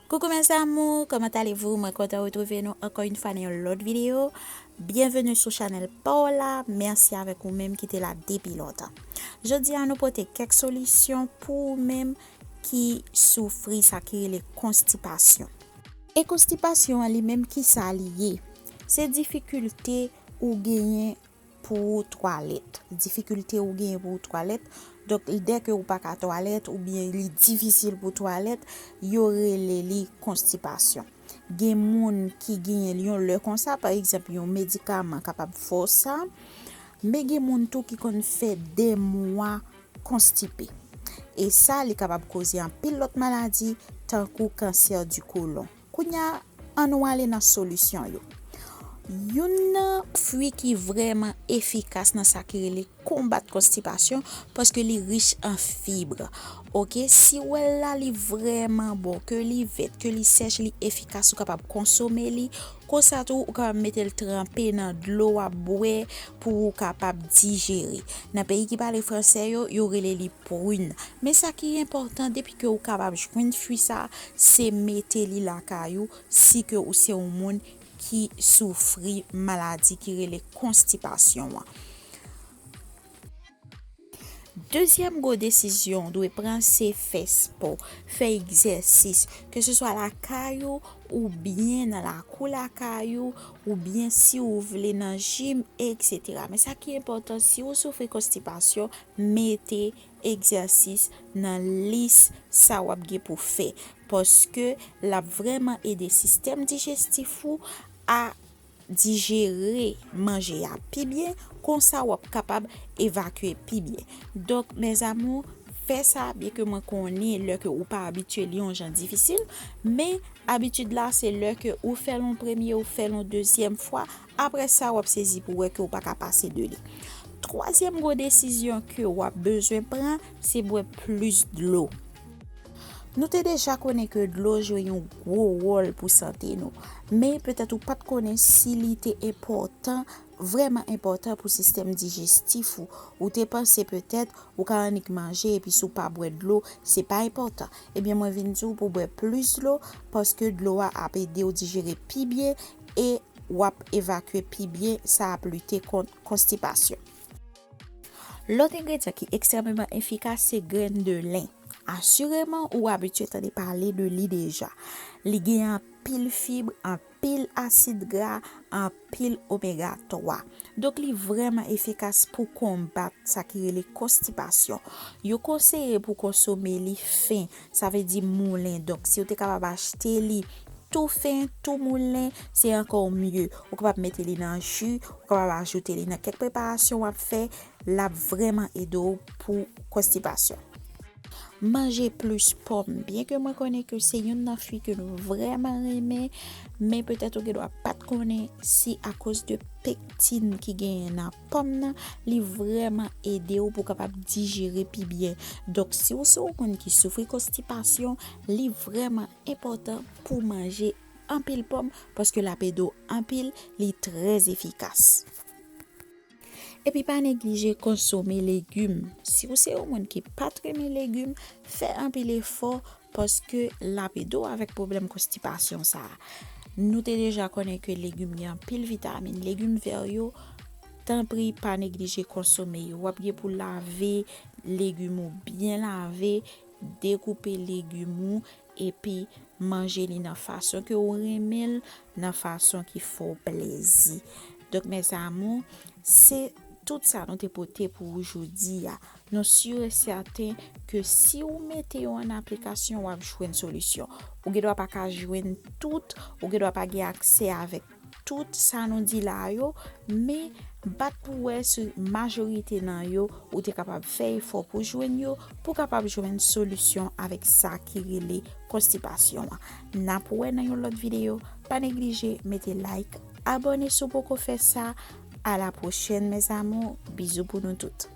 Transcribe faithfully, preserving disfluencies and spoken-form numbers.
Coucou mes amours, comment allez-vous? Mwen kontan retwouve nou ankò yon fwa nan yon lòt videyo. Byenveni sou chanèl pa w la. Mèsi avèk ou menm ki te la depi lontan. Jodi a nou pote kèk solisyon pou ou menm ki soufri sa ki rele konstipasyon. E konstipasyon an li menm, kisa li ye? Se difikilte ou genyen pou ou twalèt. Difikilte ou genyen pou ou twalèt. Donk, dèke ou pa ka twalèt oubyen li difisil pou twalèt, yo rele li konstipasyon. Gen moun ki genyen l yon lè konsa, pa egzanp, yon medikaman kapab fè w sa. Men gen moun tou ki konn fè dè mwa konstipe. E sa, li kapab koze anpil lòt maladi, tankou kansè di kolon. Kounye a, ann nou ale nan solisyon yo. Youn nan fwi ki vrèman efikas nan sa ki rele konbat konstipasyon, paske li rich an fib. Oke, si w wè l la, li vrèman bon, ke li vèt, ke li sèch, li efikas, ou kapab konsome li. Konsa tou, ou kapab mete l tranpe nan dlo w ap bwè pou ou kapab dijere. Nan peyi ki pale fransè yo, yo rele li prune. Men sa ki enpòtan, depi ke ou kapab jwenn fwi sa, se mete li lakay ou, si ke ou se yon moun ki soufri maladi ki rele konstipasyon an. Dezyèm gwo desizyon ou dwe pran, se fè spò, fè egzèsis, ke se swa lakay ou, oubyen nan lakou lakay ou, oubyen si ou vle nan jim, etsetera. Men sa ki enpòtan, si ou soufri konstipasyon, mete egzèsis nan lis sa w ap gen pou fè, paske l ap vrèman ede sistèm dijestif ou a dijere manje a pi byen, konsa w ap kapab evakye pi byen. Donk, mes amours, fè sa, byenke mwen konnen lè ke ou pa abitye li yon jan difisil, men abitid la se lè ke ou fè l yon premye, ou fè l yon dezyèm fwa, apre sa w ap sezi pou wè ke ou pa ka pase de li. Twazyèm gwo desizyon ke w ap bezwen pran, se bwè plis dlo. Nou te deja konnen ke dlo jwe yon gwo wòl pou sante nou, men petèt ou pa t konnen si li te enpòtan, vrèman enpòtan pou sistèm dijestif ou. Ou te panse petèt ou ka annik manje epi si w pa bwè dlo, se pa enpòtan. Ebyen, mwen vin di w pou w bwè plis dlo, paske dlo a ap ede w dijere pi byen e w ap evakye pi byen, sa ap lite kont konstipasyon. Lòt engredyan ki ekstrèmeman efikas se grenn de len. Asireman, ou abitye tande pale de li deja. Li gen anpil fib, anpil asid gra, anpil omega twa. Donk, li vrèman efikas pou konbat sa ki rele konstipasyon. Yo konseye pou konsome li fen, sa vle di moulen. Donk, si w te kapab achte li tou fen, tou moulen, se ankò mye. Ou kapab mete li nan ji, ou kapab ajoute li nan kèk preparasyon w ap fè, l ap vrèman ede w pou konstipasyon. Manje plis pòm. Byenke mwen konnen ke se youn nan fwi ke nou vrèman renmen, men petèt ou gendwa pa t konnen si akoz de pektin ki genyen nan pòm nan, li vrèman ede w pou w kapab dijere pi byen. Donk, si w se yon moun ki soufri konstipasyon, li vrèman enpòtan pou w manje anpil pòm, paske l ap ede w anpil, li trè efikas. Epi pa neglije konsome legim. Si w se yon moun ki pa t renmen legim, fè anpil efò, paske l ap ede w avèk pwoblèm konstipasyon sa a. Nou te deja konnen ke legim gen anpil vitamin. Legim vè yo, tanpri pa neglije konsome yo. W ap gen pou lave legim ou byen lave, dekoupe legim ou, epi manje li nan fason ke ou renmen l, nan fason ki fè w plezi. Donk, mes amours, se tout sa nou te pote pou ou jodi a. Nou si e sèten ke si ou mete yo an aplikasyon, w ap jwenn solisyon. Ou gendwa pa ka jwenn tout, ou gendwa pa gen aksè avèk tout sa nou di la yo, men bat pou wè si majorite nan yo ou te kapab fè efò pou jwenn yo, pou kapab jwenn solisyon avèk sa ki rele konstipasyon an. N ap wè nan yon lòt videyo. Pa neglije mete like, abòne si w poko fè sa. A la pwochèn, mes amours. Bizou pou nou tout.